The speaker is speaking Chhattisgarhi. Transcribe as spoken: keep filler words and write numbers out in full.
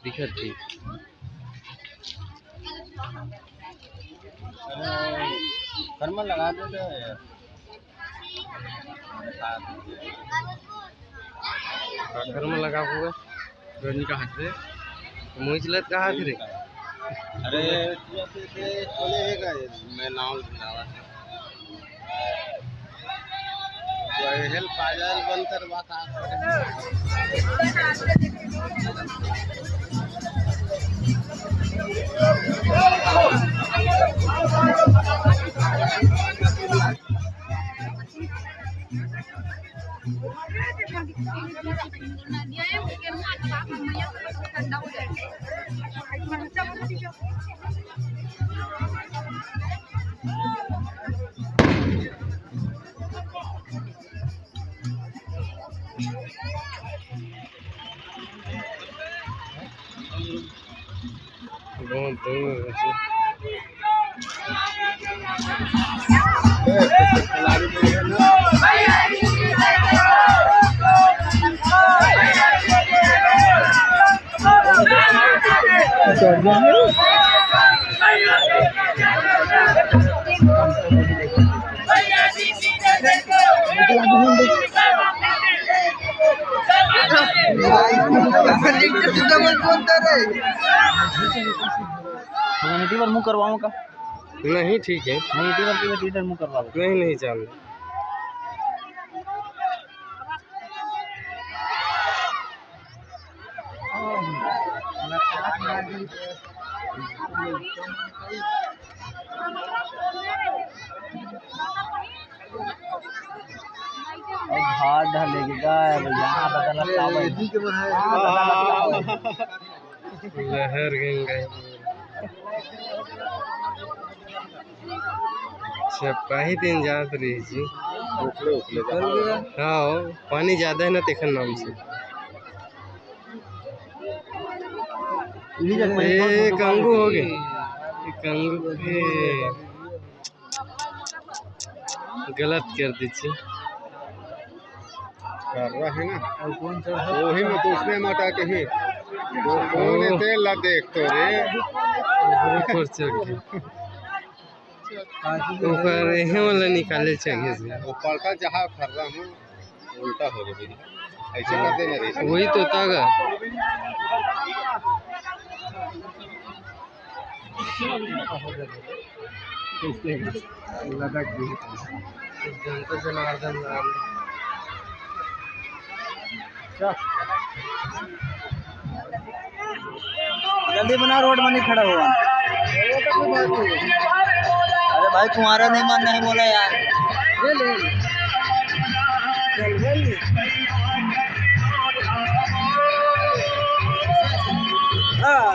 दिखत ठीक। अरे, कर्मा लगा दे तो यार। कर्मा लगा हुआ। रजनी का हाथ रे। मोहित लत का हाथ रे। अरे, बोले हे का ये? मैं नाम सुनावा। हेल पागल बन कर बात आप। बहुत दूर है। कम्युनिटी पर मुंह करवाऊं का? नहीं, ठीक है। नहीं, इधर, इधर, इधर मुंह करवा दो। नहीं, नहीं, चालू। अब भात ढलेगी गाय, अब यहाँ बदलत का भाई? हाँ, बदलत का भाई? लहर गंगा। सिपाही दिन जात रही जी। उखले, उखले। हाँ, पानी ज्यादा है ना, तेखर नाम से। ये कंगू हो गए, ये कंगू के गलत कर दीजिए। कर रहा है ना, वही में तो उसने मटा के ही। वो कौन है? तेल ला देख तो रे। ऊपर चढ़ के। ओकर एहे वाला निकाले चाहिए से। वो पलटा जहाँ खर्रा हूँ, उल्टा हो गया। ऐसे कर देना रे। वही तो तागा। लटक गई। जनता जनार्दन लाल। जल्दी बना, रोड में नहीं खड़ा हुआ। अरे भाई, तुम्हारा नहीं मन नहीं बोला यार। ले ले। चल, ले ले। हाँ।